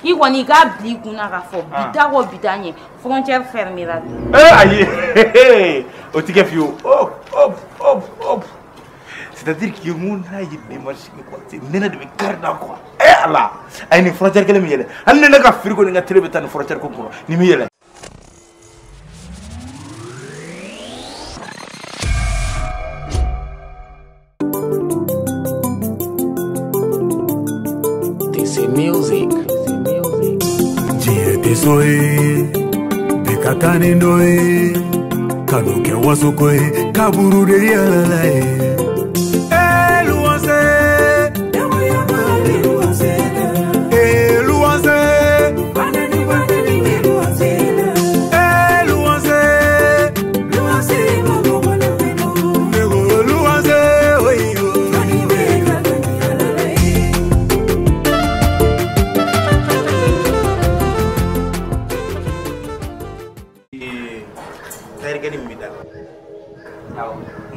I kɔni i k'a bila i kunna k'a fɔ bi taa kɔ bi taa ɲɛ frontière fermée la. Ayi o tɛ kɛ fiyewu. Hop hop hop hop. C'est-à-dire que mun n'a ye démarche kɛ quoi, nɛnɛ de bɛ kari da quoi. Ala ayi nin frontière kelen min yɛlɛ hali ni ne ka frigo ni n ka télé bɛ taa nin frontière ko kɔrɔ nin min yɛlɛ. Music. Diɲɛ tɛ so ye, bɛɛ ka kan ni dɔ ye, kanu kɛ wasoko ye, kaburu de yɛlɛla ye. Eh luwanse, eh luwanse, eh luwanse, ne ko luwanse oyo.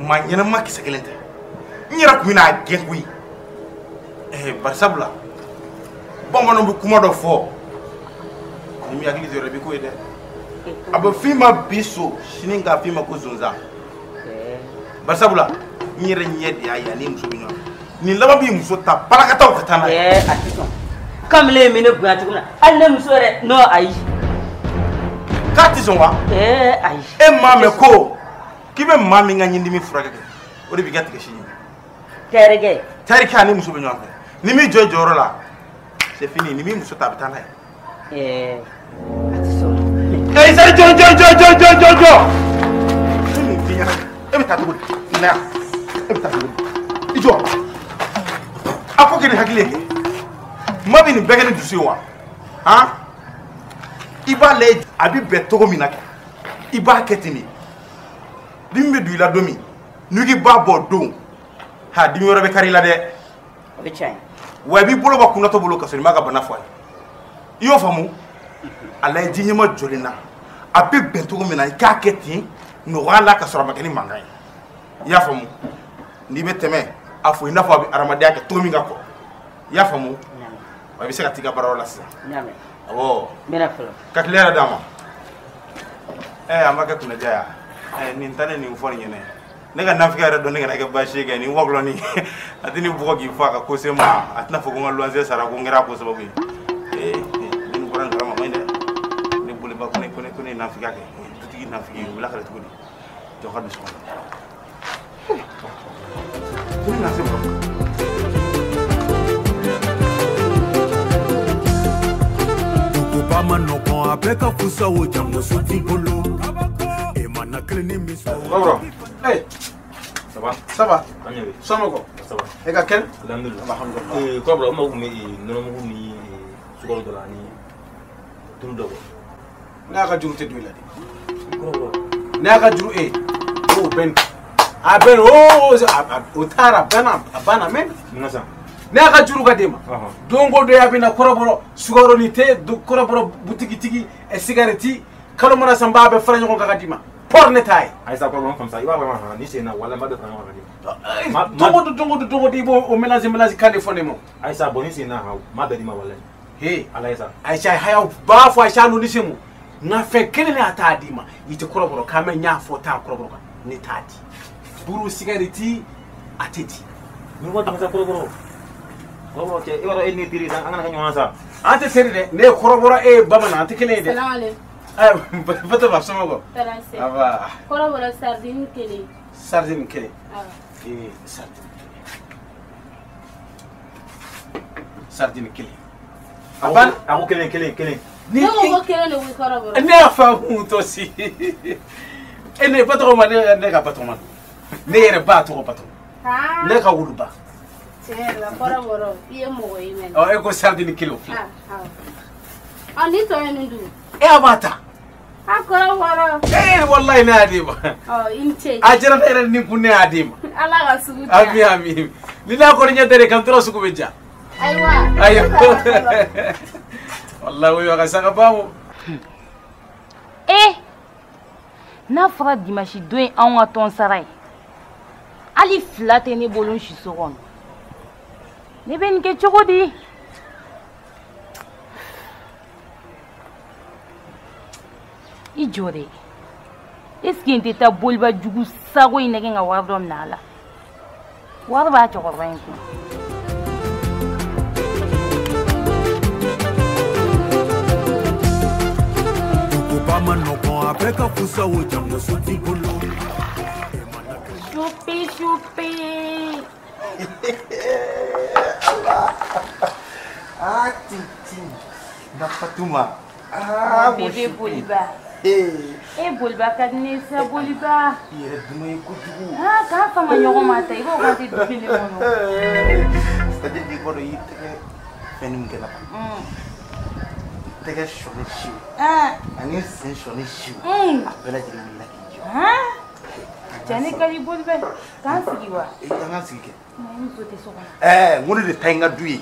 Ma ɲɛnama kisɛ kelen tɛ n yɛrɛ tun bɛna a gɛn koyi. Bari sabula bamananw bɛ kuma dɔ fɔ ni min hakili jɔra i bɛ ko ye dɛ. A bɛ f'i ma bi so sini k'a f'i ma ko zonzan. Bari sabula n yɛrɛ ɲɛ de y'a ye ani muso bɛ ɲɔgɔn fɛ nin laban b'i muso ta balakataw ka taa n'a ye. A tɛ sɔn kamalen ye ne bonya cogo min na hali ne muso yɛrɛ non ayi. K'a tɛ sɔn wa? Ayi. E maa mɛn ko k'i bɛ maa min ka ɲindimi furakɛ kɛ o de b'i ka tigɛ si ɲimi. Terikɛ. Terikɛ ani muso bɛ ɲɔgɔn fɛ ni m'i jɔ i jɔyɔrɔ la c'est fini ni m'i muso ta a bɛ taa n'a ye. A tɛ sɔn. Sari jɔ jɔ jɔ jɔ jɔ jɔ jɔ. Ne min f'i ɲɛna e bɛ taa cogo di? Na yan e bɛ taa cogo di? I jɔ. A ko kɛ ni hakili ye kɛ. Maa bɛ nin bɛɛ kɛ ni dusu ye wa? Han? I b'a lajɛ a bɛ bɛn cogo min na kɛ i b'a kɛ ten de. Dimi bɛ don i la don min n'i k'i b'a bɔ don ha dimi wɛrɛ bɛ kari i la dɛ. O bɛ tiɲɛ. Wa i b'i bolo bɔ kunnatɔ bolo ka sɔrɔ i m'a ka bana fɔ a ye. I y'o faamu? A lajɛ ji ɲɛma jɔlen na a bɛ bɛn cogo min na i k'a kɛ ten nɔgɔya la ka sɔrɔ a ma kɛ ni mankan ye. I y'a faamu? N'i bɛ tɛmɛ a fɔ i n'a fɔ a bɛ adamadenya kɛ cogo min ka kɔrɔ. I y'a faamu? Wa i bɛ se ka t'i ka baarayɔrɔ la sisan. Awɔ. N bɛna fɔlɔ. Ka tile yɛrɛ d'a ma. A ma kɛ kunnaja ye wa? Nin ta ne nin fɔ nin ɲɛnɛ ne ka nafigiya yɛrɛ dɔn ne kana kɛ baasi ye kɛ nin wɔkulɔni a tɛ nin bugɔ k'i fɔ a ka ko se ma a tɛna fɔ ko n ka luwanse sara ko n kɛra a ko sababu ye. Ne nin bɔra nin kalama man ɲi dɛ ne boliba ko ne ko ne ko ne ye nafigiya kɛ dutigi nafigi o bɛ lakale cogo di jɔ ka don so kɔnɔ ko ne na se mɔgɔ. Duguba ma nɔgɔn a bɛɛ ka fusa o jango so t'i bolo. Kɔrɔ. Hey. Ça va? Ça va. Somɔgɔw? Ça va. E ka kɛnɛ? Alhamdulillah. Alhamdulillah. Kɔrɔ n mago tun bɛ nɔnɔmugu ni sukaro dɔ la ani tulu dɔ kɔ. Ne y'a ka juru tɛ don i la dɛ. Kɔrɔ. Ne y'a ka juru e o bɛ nin a bɛ nin o taara a banna a banna mɛ. Mun na sisan? Ne y'a ka juru ka d'e ma. Don o don a bɛ na kɔrɔbɔrɔ sukaro ni te kɔrɔbɔrɔ butigitigi sigarɛti kalo mana san b'a bɛɛ fara ɲɔgɔn kan ka d'i ma. Pɔri ne t'a ye. Ayisa kɔrɔ comme ça i b'a fɔ ni sen na wala n b'a bɛɛ fara ɲɔgɔn kan ka d'i ma. Don o don i b'o mélange kan de fɔ ne ma. Ayisa bɔn ni sen na n m'a bɛɛ d'i ma walayi. He ala ye sa. Ayisa hayaw b'a fɔ Ayisa n'o ni se mu n ka fɛn kelen ne a t'a d'i ma i tɛ kɔrɔbɔrɔ kan mɛn n y'a fɔ t'a kɔrɔbɔrɔ kan ne t'a di. Buru sigarɛti a tɛ di. Ni ko dama sa kɔrɔbɔrɔ. Kɔrɔbɔrɔ cɛ i b'a dɔn e ni ne teri an kana kɛ ɲɔgɔn na sa. An tɛ teri dɛ ne ye kɔrɔbɔrɔ e ye bamanan an tɛ kelen ye dɛ. Salamaleykum. Fatoma somɔgɔw? Tɔɔrɔ tɛ. Aba. Kɔrɔbɔrɔ sardine kelen. Sardine kelen. Awɔ. Sardine kelen. Sardine kelen. A ban a ko kelen kelen kelen. Ne ko kelen de ko kɔrɔbɔrɔ. Ne y'a faamu to si. E ne Batɔgɔma ne ka Batɔgɔma. Ne yɛrɛ ba tɔgɔ Batɔgɔma. Ne ka wuluba. Tiɲɛ yɛrɛ la kɔrɔbɔrɔ i ye mɔgɔ ye mɛnɛ. Ɔ e ko sardine kelen o filɛ. Awɔ. Ɔ ni tɔ ye min dun? E a b'a ta. A kɔrɔbɔrɔ. Ee walayi ne y'a d'e ma. Ɔ i ni ce. A diyara ne yɛrɛ ni kun ne y'a d'e ma. Ala ka sugu diya. Ami ami. Ni n'a kɔni ɲɛ tɛ de kan tora sugu bɛ diya. Ayiwa. Ayiwa. Walayi o ye a ka saga ba o. Ee n'a fɔra dimanche don ye anw ka tɔn sara ye hali 2 tɛ ne bolo n si so kɔnɔ ne bɛ nin kɛ cogo di? I jɔ dɛ. Est-ce que n tɛ taa boliba jugu sago in nɛgɛ ka wari dɔ minɛ a la? Wari b'a cɛkɔrɔba in kun. Duguba ma nɔgɔn a bɛɛ ka fusa o jango so t'i bolo. Choupi choupi. Ah Titi, na Fatouma. Ah mon bébé Boliba. Eh Boliba ka di ne ye sa Boliba. I yɛrɛ duman ye kojugu. Ah k'an fama ɲɔgɔn ma ta i b'o k'an tɛ du kelen kɔnɔ. C'est-à-dire que i b'a dɔn i y'i tɛgɛ fɛn min kɛ la. I tɛgɛ sɔɔni siw. Ani sen sɔɔni siw. A bɛɛ lajɛlen wulila k'i jɔ. Cɛ ne ka di Boliba k'an sigi wa. An k'an sigi kɛ. Ne muso tɛ so kɔnɔ. Ɛɛ n ko ne de ta ye n ka du ye.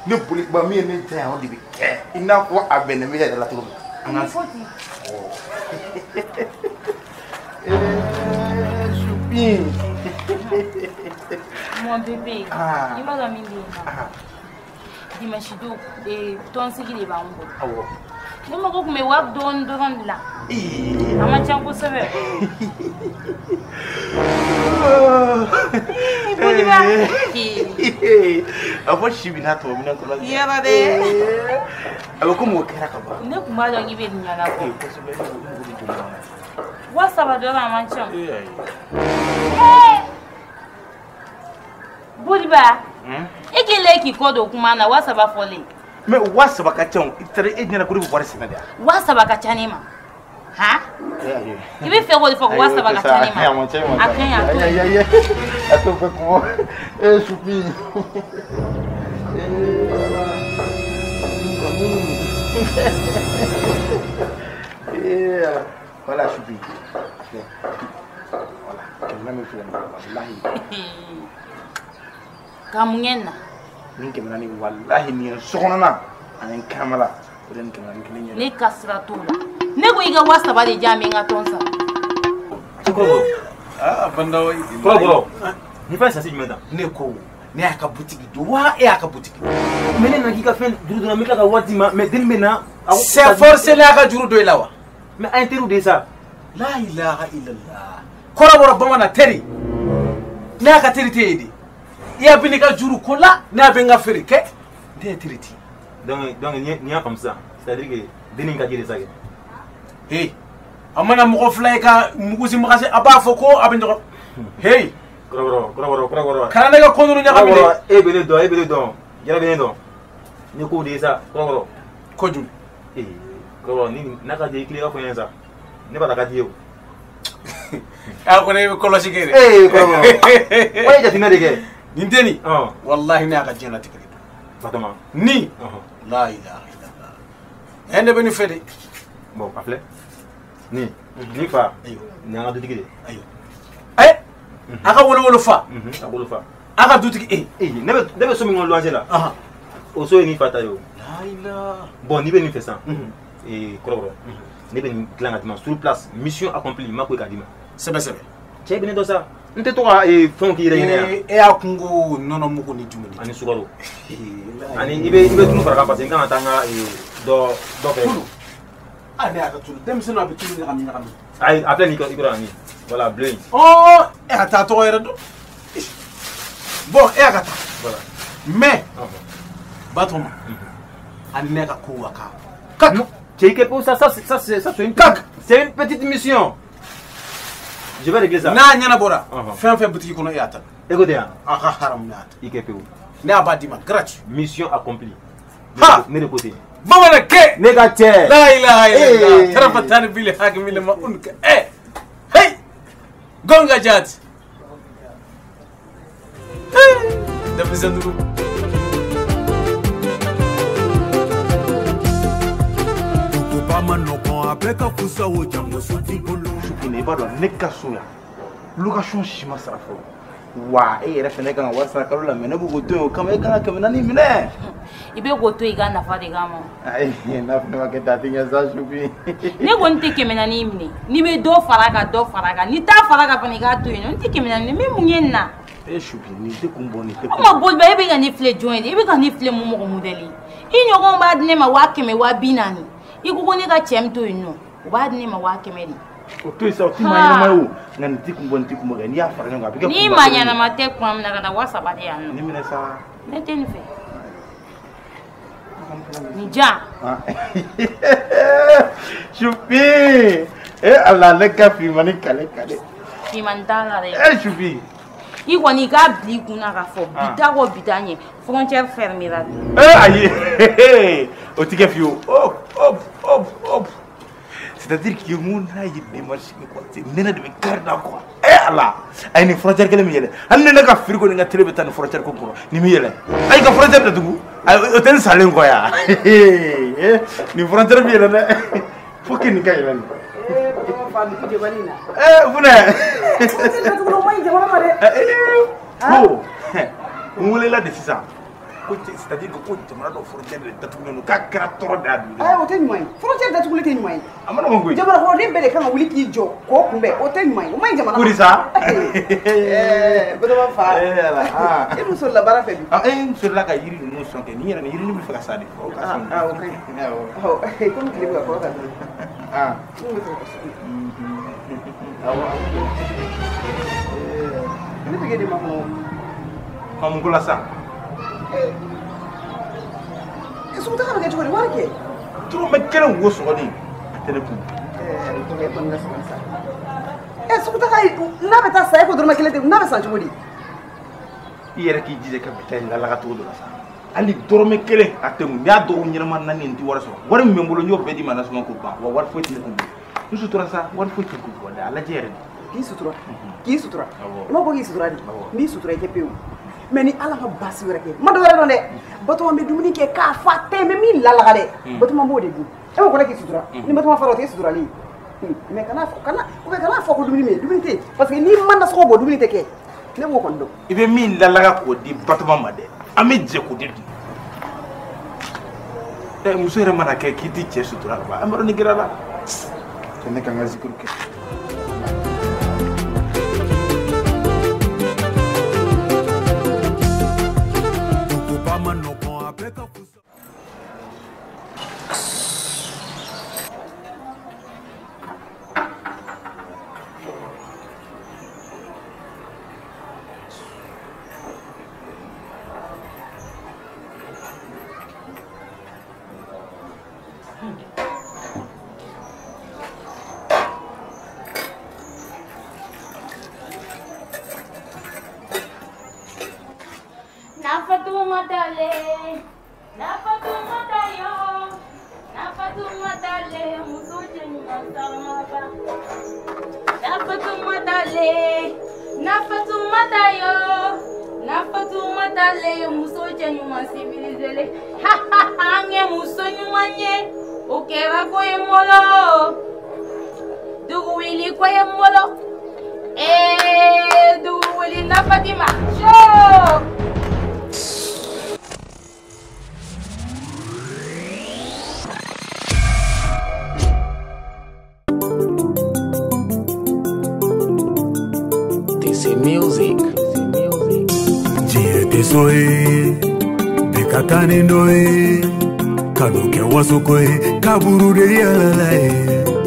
Ne Boliba min ye ne diya yan o de bɛ kɛ i n'a fɔ a bɛnnen bɛ yɛrɛ la cogo min. An k'an sigi. Choupi. Mon bébé, i b'a dɔn min bɛ yen nɔ. Dimanche don tɔnsigi de b'an bolo. Awɔ. Ne mago tun bɛ wari dɔɔni dɔrɔn de la. A man ca kosɛbɛ. Boliba. A fɔ si bɛ n'a tɔ minɛ tɔ la. Yɔrɔ dɛ. A bɛ komi o kɛra ka ban. Ne tun b'a dɔn k'i bɛ nin ɲɛnabɔ. Kosɛbɛ, ne mago bɛ joli la. 3000 dɔrɔn a man ca. Boliba. E k'i la k'i kɔ don kuma na 3000 fɔlen. Mais 3000 ka ca o, i taara e ɲɛna ko ne bɛ wari sɛnɛ de wa? 3000 ka ca ne ma. Han? I bɛ fɛ k'o de fɔ ko 3000 ka ca ne ma. A ka ɲi a to yen. A t'o fɛ kuma. Eh Choupi. Eh voilà Choupi. Voilà, kɛmɛ min filɛ nin ye walahi. Ka mun kɛ nin na? Nin 400 walahi nin ye so kɔnɔna ani n kɛnɛmala o de ye nin 400 kelen ye. Ne ka sira t'o la. Ne ko i ka 3000 de diyan n bɛ n ka tɔn sara. Kɔrɔbɔrɔ. Ah Bandaw. Kɔrɔbɔrɔ. Nin fɛn sasi jumɛn ta? Ne ko ne y'a ka butigi don wa e y'a ka butigi don. Mais ne nana k'i ka fɛn juru donna n bɛ tila ka wari d'i ma mais denni bɛ na. C'est forcé ne y'a ka juru don i la wa? Mais an ye teriw de ye sa. La ilaha illallah. Kɔrɔbɔrɔ bamanan teri. Ne y'a ka teri tɛ ye de. I y'a bɛ ne ka juru ko la ne y'a bɛ n ka feere kɛ ne ye teri ti. Donc nin y'a faamu sisan c'est à dire que denni ka di de sa kɛ. Hey a mana mɔgɔ fila ye ka mugusi makasi a b'a fɔ ko a bɛ ɲɔgɔn. Hey. Kɔrɔbɔrɔ. Kana ne ka ko ninnu ɲagami dɛ. E bɛ ne dɔn e bɛ ne dɔn Jara bɛ ne dɔn ne k'o de ye sa kɔrɔbɔrɔ. Ko jumɛn? Ee kɔrɔbɔrɔ ni n'a ka di ye i tilen i ka fɔ n ɲɛna sa ne b'a dɔn a ka di ye o. A ko ne bɛ kɔlɔsi kɛ dɛ. Ee kɔrɔbɔrɔ o ye jateminɛ de kɛ. Nin denni. Walahi ne y'a ka diɲɛlatigɛ de dɔn. Batɔma. Ni. La ilaha illallah. Ɛ ne bɛ nin fɛ de. Bon a filɛ nin nin fa nin y'an ka dutigi de ye. Ayiwa. Ɛ a ka wolowolo fa. A wolo fa. A ka dutigi e. Ee ne bɛ so min kɔnɔ luwanse la. O so ye nin fa ta ye o. La ilaha. Bon n'i bɛ nin fɛ sisan. Ee kɔrɔbɔrɔ. Ne bɛ nin dilan ka d'i ma sur place mission accomplie n ma ko k'a d'i ma. Sɛbɛ sɛbɛ. Cɛ bɛ ne dɔn sa. N tɛ to ka fɛnw k'i yɛrɛ ɲɛna yan. E y'a kungo nɔnɔ mugu ni jumɛn ani sukaro. Ani i bɛ tulu fara kan parce que n kan ka taa n ka dɔ fɛ. Tulu. Ah ne y'a ka tulu denmisɛnninw a bɛ tulu ɲagami ɲagami. Ayi a filɛ nin i kɔrɔ yan nin voilà bleu in. Ɔɔ e ka taa tɔgɔ yɛrɛ dɔn. Bon e y'a ka taa. Voilà. Mais. Batɔma. Ani ne ka ko wa ka. Kak. Ça c'est une petite mission. Je vais régler ça. N'a ɲɛnabɔra fɛn fɛn butigi kɔnɔ e y'a ta. E ko ten yan. A ka haramu ne y'a ta. I kɛ pewu. Ne y'a b'a d'i ma gratuit. Mission accomplie. Ha! Ne de ko ten. Bamanan kɛ. Ne ka cɛ. La ilaha illallah. Tarafa tani bili hakimili ma un ka eh. Hey! Gonga jaati. Denmisɛn duuru. Duguba ma nɔgɔn a bɛɛ ka fusa o jango so t'i bolo. I b'a dɔn ne ka so yan location si ma sara fɔlɔ wa e yɛrɛ fɛnɛ kan ka wari sara kalo la mɛ ne b'o k'o to yen o kama e kan ka 400 minɛ. I bɛ k'o to i ka nafa de kama. Ayi n'a fɛnɛ ma kɛ ten a tɛ ɲɛ sa Sufi. Ne kɔni tɛ 400 minɛ n'i bɛ dɔ fara a kan dɔ fara a kan n'i t'a fara a kan fana i k'a to yen nɔ n tɛ 400 minɛ n bɛ mun ye nin na. E Sufi nin tɛ kun bɔ nin tɛ kun bɔ. O ma Boliba e bɛ ka ne filɛ jɔn ye de e bɛ ka ne filɛ mun mɔgɔ modèle ye i ɲɔgɔn b'a di ne ma 100 140 i ko ko ne ka cɛ min to yen nɔ. U b'a di ne ma 100 de. O to yen sa, o ti maa ɲɛnama ye o. Nka nin ti kun bɔ, nin ti kun bɔ, n'i y'a fara ɲɔgɔn kan a bɛ kɛ. Ni maa ɲɛnama tɛ kuma min na ka na 3000 di yan nɔ. Ne minɛ sa. Ne tɛ nin fɛ. Nin jan. Sufi. Eh Ala, ne ka finmani kale kale. Finmani t'a la dɛ. Eh Sufi. I kɔni i k'a bila i kunna k'a fɔ bi taa kɔ bi taa ɲɛ frontière fermée la. Eh ayi, o ti kɛ fiyewu. Hop hop hop hop. C'est-à-dire que mun n'a ye démarche kɛ quoi, nɛnɛ de bɛ kari da quoi. Eh Ala, a ye nin frontière kelen min yɛlɛ, hali ni ne ka frigo ni n ka télé bɛ taa nin frontière ko kɔrɔ, nin min yɛlɛ. Ayi ka frontière datugu, ayi o tɛ n salen kɔ yan. Nin frontière bɛ yɛlɛ dɛ. Faut que nin ka yɛlɛ nin. Eh Funɛ. Ko n welela de sisan. Ko c'est-à-dire que ko jamana dɔ frontière de datugulen don, k'a kɛra tɔɔrɔ de y'a dugu. Ayi o tɛ ɲuman ye, frontière datuguli tɛ ɲuman ye. A ma nɔgɔn koyi. Jamana kɔnɔden bɛɛ de kan ka wuli k'i jɔ k'o kunbɛn, o tɛ ɲuman ye, o ma ɲi jamana ma. Kori sa. Batoma fa. Eh Ala aa. E dun solila baara fɛ bi. Ah eh n solila ka yiri ninnu sɔn kɛ, nin yɛrɛ nin yirinin bɛ fɛ ka sa de. O ka sɔn. Ah o ka ɲi. Awɔ. Awɔ komi tile bɛ ka kɔrɔ ka dɔɔni. Ah. N bɛ fɛ ka sugu. Awɔ. Ne bɛ k'e de makɔnɔ. Ɔ mun ko la sa? Sugutaga bɛ kɛ cogo di, wari kɛ? Dɔrɔmɛ kelen wo sɔgɔlen a tɛ ne kun. E kɔni ka sabali sa. Sugutaga n'a bɛ taa sa, e ko dɔrɔmɛ kelen tɛ, n'a bɛ san cogo di? I yɛrɛ k'i jija ka bi ta in lalaga cogo dɔ la sa. Hali dɔrɔmɛ kelen a tɛ n kun. N'i y'a dɔgɔkun ɲɛnama 4 n tɛ wari sɔrɔ. Wari min bɛ n bolo n y'o bɛɛ d'i ma nasɔngɔ ko ban. Wa wari foyi tɛ ne kun bilen. N sutura sa, wari foyi tɛ n kun. Walayi a lajɛ yɛrɛ de. K'i sutura. K'i sutura. Awɔ. I m'a fɔ k'i sutura de. Awɔ. N b'i sutura i kɛ pewu. Mais ni Ala ka baasi wɛrɛ kɛ, ma dɔ wɛrɛ dɔn dɛ. Batoma bɛ dumuni kɛ k'a fa tɛ, n bɛ min lalaga dɛ. Batoma b'o de dun. E ko ko ne k'i sutura. Ni Batoma fara o tɛ suturali ye. Mais kana fɔ, kana, ou bien kana fɔ ko dumuni bɛ yen, dumuni tɛ yen. Parce que n'i ma nasɔngɔ bɔ, dumuni tɛ kɛ. Ne b'o kɔni dɔn. I bɛ min lalaga k'o di Batoma ma dɛ, an bɛ jɛ k'o de dun. Ɛ muso yɛrɛ mana kɛ k'i ti cɛ sutura ka ban, an b'a dɔn nin kɛra la. Ne ka n ka zikiri kɛ. Soye bɛ ka taa ni dɔ ye kanu kɛ waso ko ye kaburu de yɛlɛla ye.